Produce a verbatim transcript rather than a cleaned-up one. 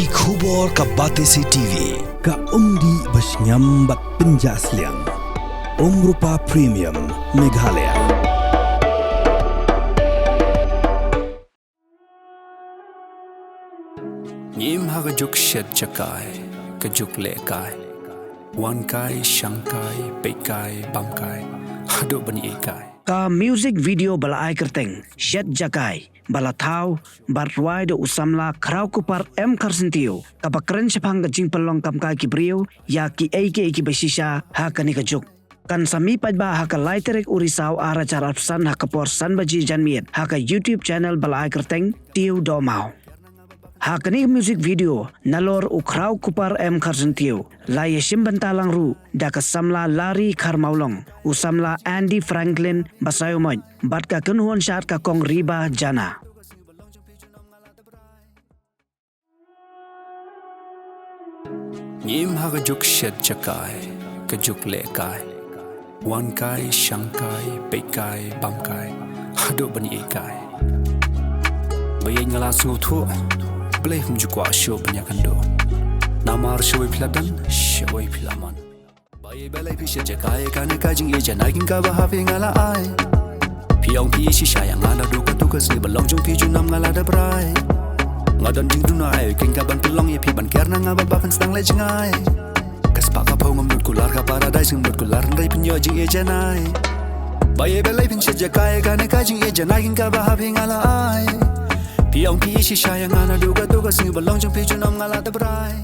Ki khubor ka Batesi T V, ka umdih ba shngiam bad pynjah sliang. Umrupa Premium, Meghalaya. Ngim ha ka juk shet jakai, ka juk lehkai. Wan kai, shang kai, peit kai, bam kai. Haduh ban ïeh kai. Ka music video ba la ai kyrteng Shet Jakai, ba la thaw bad rwai da u samla Khrawkupar M Kharsyntiew, kaba kren shaphang ka jingpynlong kam kai ki briew ïa kiei kiei kiba shisha ha kane ka juk. Kan sa mih paidbah ha ka lai tarik u Risaw ar hajar arphew san ha ka por san baje janmiet ha ka YouTube channel ba la ai kyrteng Tiew Dohmaw. Ha kane ka music video, nalor u Khrawkupar M Kharsyntiew, la ïashim bynta lang ruh da ka samla Larry Kharmawlong, u samla Andy Franklin Basaiawmoit, bad ka kynhun shad ka Kong Riba Jana. Ngim ha ka juk shet jakai, ka juk lehkai. Wan kai, shang kai, peit kai, bam kai. Haduh ban ïeh kai. Ba ïeit nga la sngewthuh. Blei hum ju kwah shuh ban ïakynduh. Namar shawei phi la don, shawei phi la mon. Ba ïeit ba lei phi shet jakai, kane ka jingïeit janai kin kaba ha phi nga la ai. Phi ong phi ïeit shisha ïa nga naduh kato ka sngi, ba long jong phi junom nga la dep rai. Nga don jingduna ai, kin ka ban pynlong ïa phi ban ker na nga ba ba phin sdang leh jngai. Ka spah ka phew ngam lut kular, ka paradise ngam lut kular, hynrei phin ïoh jingïeit janai. Ba ïeit ba lei phin shet jakai, kane ka jingïeit janai kin kaba ha phi nga la ai. Phi ong phi ïeit shisha ïa nga naduh kato ka sngi, ba long jong phi junom nga la dep rai.